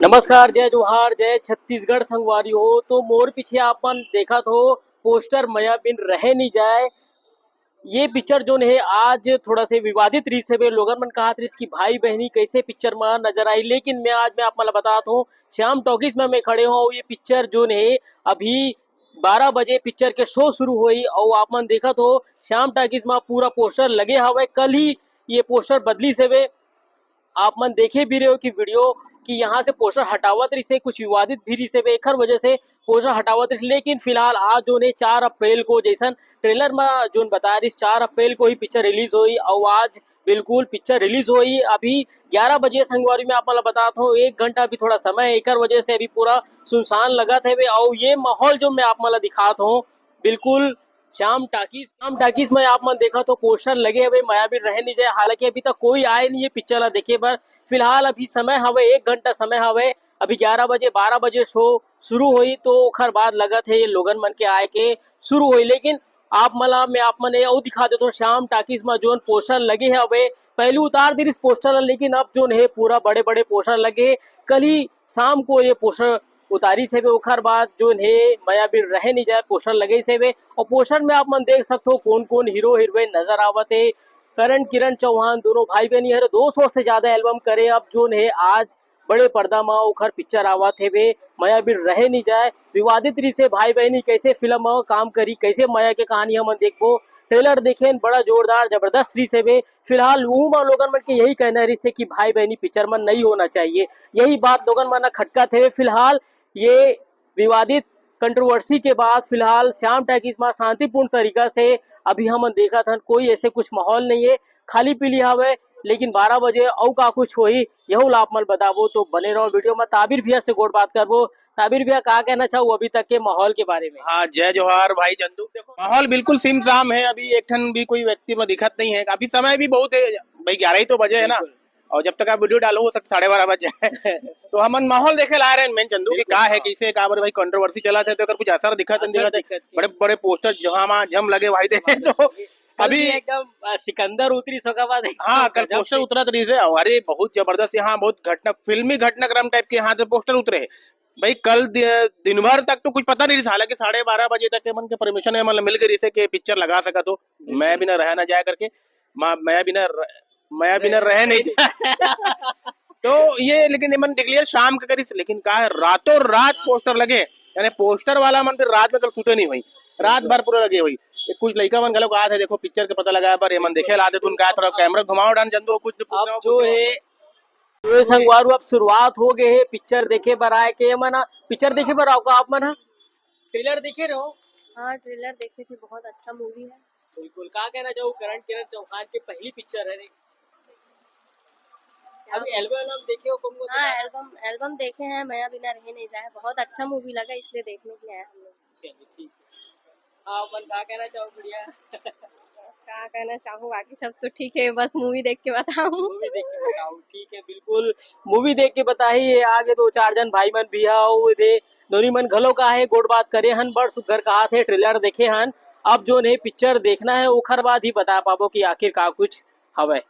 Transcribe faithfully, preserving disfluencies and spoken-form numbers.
नमस्कार, जय जोहार, जय छत्तीसगढ़ संगवारी हो। तो मोर पीछे आप मन देखत हो पोस्टर मया बिन रहे नहीं जाए। ये पिक्चर जोन हे आज थोड़ा से विवादित रहिस हवे। लोगन मन कहत रहिस कि भाई बहनी कैसे पिक्चर म नजर आई, लेकिन मैं आज मैं आप मन ला बतात हूँ, श्याम टॉकीज में मैं खड़े हूँ। ये पिक्चर जोन हे अभी बारह बजे पिक्चर के शो शुरू होई, अउ आप मन देखत हो श्याम टॉकीज में पूरा पोस्टर लगे हवय। कल ही ये पोस्टर बदलिस हवे। आप मन देखे भी रहे हो कि वीडियो कि यहाँ से पोस्टर हटावत रहिसे, कुछ विवादित भी रहिसे, एखर वजह से पोस्टर हटावत रहिसे। लेकिन फिलहाल आज जोन हे चार अप्रैल को, जैसन ट्रेलर में जोन बता रहिस, चार अप्रैल को ही पिक्चर रिलीज होई। और आज बिल्कुल पिक्चर रिलीज होई। अभी ग्यारह बजे संगवारी में आप मन ला बतात हूँ, एक घंटा अभी थोड़ा समय है, एकर वजह से अभी पूरा सुनसान लगत हवे। और ये माहौल जो मैं आप मन ला दिखात हूँ, बिल्कुल श्याम टाकीज, श्याम टाकीज में आप मन देखत हो पोस्टर लगे हवे, मया बिन रहे नहीं जाए। हालांकि अभी तक कोई आए नहीं है पिक्चर ला देखे बर। फिलहाल अभी समय हवे, एक घंटा समय हवे, अभी ग्यारह बजे, बारह बजे शो शुरू होई, तो ओखर बाद लगत है ये लोगन मन के आए के शुरू होई। लेकिन आप मन ला मैं आप मन ये अउ दिखा देथों, श्याम टाकीज में जोन पोस्टर लगे हवे, पहले उतार दिस पोस्टर ला, लेकिन अब जोन है पूरा बड़े बड़े पोस्टर लगे। कल ही शाम को ये पोस्टर उतारिस हवे, ओखर बाद जोन हे मया बिन रहे नहीं जाए पोस्टर लगे हवे। और पोस्टर में आप मन देख सकते हो कौन कौन हीरो हीरोइन नजर आवत हे। करण किरण चौहान दोनों भाई बहनी हरे दो सौ से ज्यादा एल्बम करे, अब जोन हे आज बड़े पर्दा में ओखर पिक्चर आवत हवे मया बिन रहे नहीं जाए। विवादित रहिसे भाई बहनी कैसे फिल्म में काम करी, कैसे मया के कहानी हमन देखबो। ट्रेलर देखेन, बड़ा जोरदार जबरदस्त रहिस हवे। फिलहाल उहू मन लोगन मन के यही कहना रहिसे कि भाई बहनी पिक्चर में नहीं होना चाहिए, यही बात लोगन मन खटकत हवे। फिलहाल ये विवादित कंट्रोवर्सी के बाद फिलहाल श्याम टाकीज में शांतिपूर्ण तरीका से अभी हमन देखत हन, कोई ऐसे कुछ माहौल नहीं है, खाली पीली हवे। लेकिन बारह बजे अउ का कुछ होही, यहू ला आप मन बताबो। तो बने रहो वीडियो में। ताबिर भैया से गोठ बात करबो। ताबिर भैया, का कहना चाहू अभी तक के माहौल के बारे में? हाँ, जय जोहार भाई चंदू। देखो, माहौल बिल्कुल सिमसाम है, अभी एक ठन भी कोई व्यक्ति में दिखत नहीं है। अभी समय भी बहुत है भाई, ग्यारह ही तो बजे है ना। बिल्कुल। और जब तक आप वीडियो डालो, हो सकता साढ़े बारह बज जाए। तो हमन माहौल देखे ला रहे हैं मेन चंदू कि बिल्कुल, का है, हाँ। कैसे का बारे भाई कंट्रोवर्सी चला है, तो अगर कुछ असर दिखत नहीं असर दिखत है। दिखत है। बड़े बड़े पोस्टर जहाँ जम लगे भाई दे। तो कल अभी भी एकदम, अ, सिकंदर उतरी सो का बाद हाँ, कल गजब पोस्टर से। उतरत रहिस हे। अरे बहुत जबरदस्त, यहाँ बहुत घटना, फिल्मी घटनाक्रम टाइप के यहाँ से पोस्टर उतरे हे। भाई कल दि-, दिन भर तक तो कुछ पता नहीं रहिस, हालांकि साढ़े बारह बजे तक के मन के परमिशन है, मतलब मिल गई रहिस हे कि पिक्चर लगा सकत हो, बिल्कुल। मैं बिना रहा ना जाए करके, मा-, मैं बिना र-, मैं बिना रहे नहीं जाए। तो ये लेकिन एमन डिक्लेयर शाम के करिस, लेकिन का है, रातों रात पोस्टर लगे, यानी पोस्टर वाला मन फिर रात में कल सुते नहीं होई, रात भर पूरा लगे होई। ये कुछ लइका मन घलो कहा थे, देखो पिक्चर के पता लगा पर एमन देखे ला दे तुन का, थोड़ा कैमरा घुमाओ डान चंदू, कुछ अब जो है, तो संगवारू अब शुरुआत हो गए है पिक्चर देखे बर आए के मन, पिक्चर देखे बर आओ का आप मन? ट्रेलर देखे रहो? हाँ, ट्रेलर देखे थे, बहुत अच्छा मूवी है। बिल्कुल, का कहना चाहू, करण किरण चौहान की पहली पिक्चर है। अभी एल्बम, एल्बम देखे हो, कौन कौन हाँ, सा? एल्बम, एल्बम देखे हैं, मया बिना रहे नहीं जाए, बहुत अच्छा मूवी लगा, इसलिए देखने के लिए आए हम लोग। चलिए, ठीक है। आप मन का कहना चाहू, गुड़िया? का कहना चाहू, बाकी सब तो ठीक है, बस मूवी देख के बताऊँ। मूवी देख के बताऊँ, ठीक है, बिल्कुल। मूवी देख के बताही, ये आगे दो चार जन भाई मन भी हा, वो दे, नोनी मन घलो का है, गोठ बात करे हन, बड़ सुग्घर कहा थे, ट्रेलर देखे हन। अब जोन हे पिक्चर देखना है, ओखर बाद ही बता पाबो कि आखिर का कुछ हवय।